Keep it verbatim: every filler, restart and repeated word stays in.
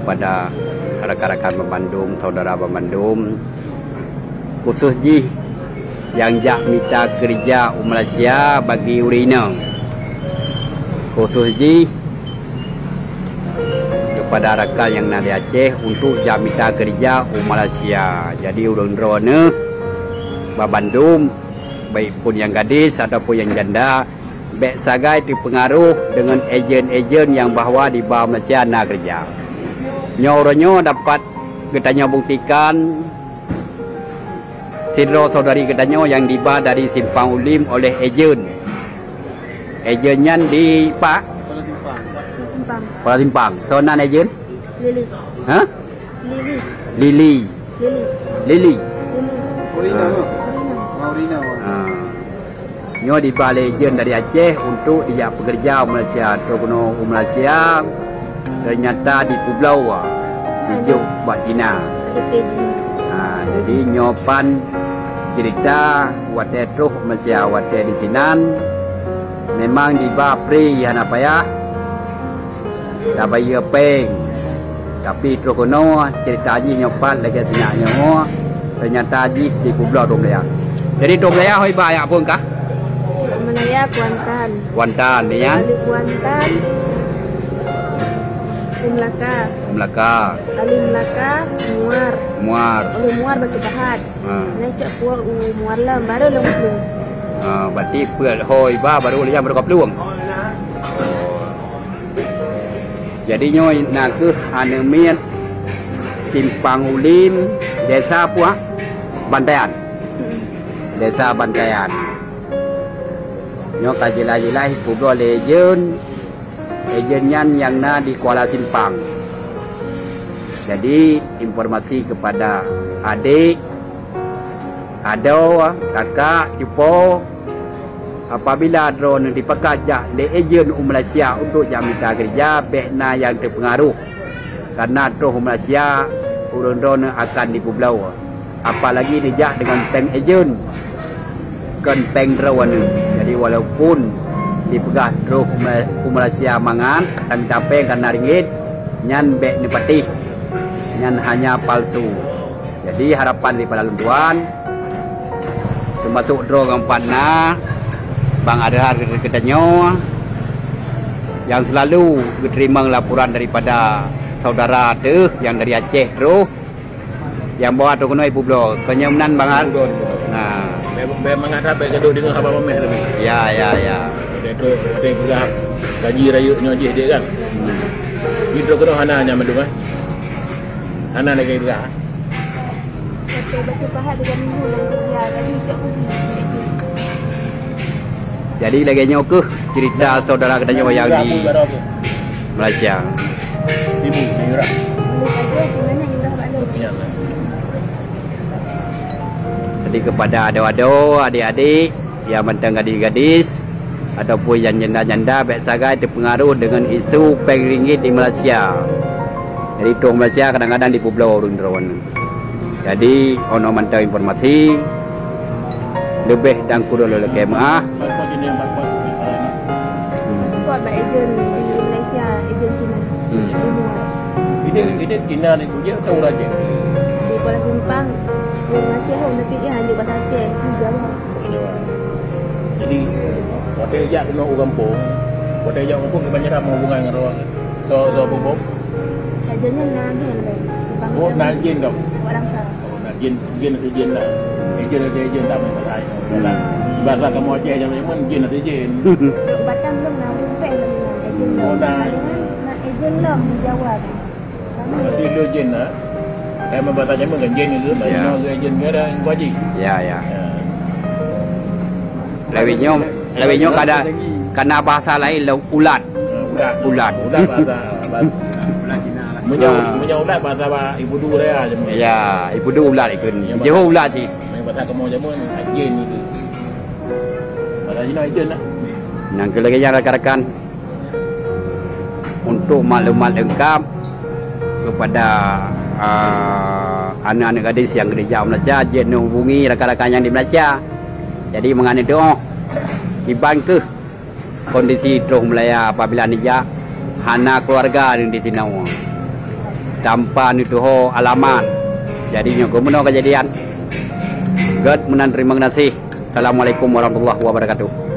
Pada rakan-rakan bandum, saudara bandum, khusus jih nyang jak mita keureuja u Malaysia bagi ureueng inong, khusus jih kepada rakan nyang na di Aceh untuk jak mita keureuja u Malaysia. Jadi, ureueng droeneuh bandum, baik pun nyang gadis ataupun nyang janda, bék sagai teupeungaroh deungon ejen-ejen nyang bahwa di ba Malaysia na keureuja. Nyoe uroe nyoe dapat geutanyoe buktikan sidroe saudari geutanyoe nyang diba dari Simpang Ulim oleh ejen. Ejen nyan di Pak Simpang. Kuala Simpang. Soe nan ejen? Lilis. Hah? Lilis. Lili. Lilis. Lili. Lilis. Urina. Ah. Urina. Ah. Nyoe diba lé ejen dari Aceh untuk ijak peukeureuja u Malaysia. Trok keunoe u Malaysia, ternyata dipeubloe, dijok bak Cina. Ha, jadi nyoe pan cerita watée troh u Malaysia, watée disinan memang diba pri hana payah. Tabayeue péng. Tapi troh keunoe cerita jih nyoe pat lagée sinyak nyoe, ternyata jih dipeubloe dua beulaih. Jadi dua beulaih hoi ba yak phon kah? Dua beulaih Kuantan. Kuantan, ya? Lalu Kuantan, Umlaka. Umlaka. Lalu Umlaka, Muar. Muar. Lalu Muar batu pahat. Ha. Nai cok puak u Muar lom, baru lom tu. Ha, berarti peuet hoi ba baru liang baru kaplueng. Jadi nyoe nakeuh aneuk miet Simpang Ulim, Desa Puak Bantaian. Desa Bantaian. Nyoe ka jeulaih-jeulaih publoe lé ejen, ejen nyan nyang na di Kuala Simpang. Jadi, informasi kepada adik, adoe, kakak, cupo, apabila droeneuh dipakat jak lé ejen u Malaysia untuk jak mita keureuja, bék na nyang teupeungaroh, kareuna troh u Malaysia ureuëng droeneuh akan dipeubloe, apalagi neujak deungon péng ejen, kon péng droeneuh. Jadi, walaupun dipeugah troh u Malaysia mangat, tamita péng kareuna ringgit, nyan bék neupatéh, nyan hanya palsu. Jadi, harapan daripada lôn tuan, teumasok droe nyang pat na, Bang Adhar geutanyoe, nyang seulalu geuteurimong laporan daripada saudara teuh nyang dari Aceh troh, nyang bahwa troh keunoe ipubloe. Kon nyan meunan, Bang Adhar? Nah. Bèk, bèk mangat that, bèk gadoh deungoe haba maméh teuh. Ya, ya, ya. Watèe troh, watèe peugah gaji rayeuk nyoe jih deh kan. Hmm. Di troh keunoe hana nyan mandum, eh. Hana lagèe peugah. Jadi lagèe nyoe keuh cerita saudara geutanyoe nyang di Malaysia. Jadi kepada adoe-adoe, adik-adik, nyang mantong gadis-gadis, ataupun nyang janda-janda, bèk sagai teupeungaroh deungon isu péng ringgit di Malaysia. Jadi, troh Malaysia kadang-kadang dipeubloe ureueng droeneuh. Jadi, 'oh noe mantong informasi, leubeh dan kureueng lôn lakèe meu'ah. Hmm. Support bak ejen di Malaysia, ejen Cina. Hmm. Ilmu. Ide, ide Cina ni, kujak tahu raja. Di Kuala Simpang, ureueng Aceh, ureueng David, dia hanya bahasa Aceh. Itu jauh. Jadi, watèe jak keunoe u gampông, watèe jak u gampông, kiban cara meuhubungan ngon droe, droe, droe bubông? Saja nyan na jin lé. Oh, na jin dong. Orang sa. Oh, na jin, jin atau jin lah. Eh, jin atau jin tak main bahasa itu. Bahasa kamu Aceh, jameun jin atau jin. Batam belum na, belum pernah. Oh, na. Na ejen lom di Jawa tu. Berarti lo jin lah. Kayak membahasa jameun kan jin itu, bahasa Indonesia jin, nggak ada yang wajib. Ya, ya. Ya. Lawét nyoe, lawét nyoe kada, kana bahasa laén lom ulat. Ha, ulat. Ulat. Ulat bahasa, bahasa. Meunyoe, meunyoe ulat bahasa ba ibu du raya jameun. Ya, ibu du ulat ikun. Ya, Johor ulat cit. Main bahasa kamu jameun, jin itu. Bahasa Cina jin lah. Nyang keu lagèe nyan rakan-rakan. Untuk maklumat lengkap kepada, ah, aneuk-aneuk gadis nyang keudeh jak u Malaysia, jeuet neuhubungi rakan-rakan nyang di Malaysia. Jadi, mangat neutuoh kiban keuh kondisi troh Malaya apabila neujak hana keuluwarga di sinoe. tanpa neutuho alamat. Jadi nyoe keuh meunoe kejadian. Gét meunan terima kasih. Assalamualaikum warahmatullahi wabarakatuh.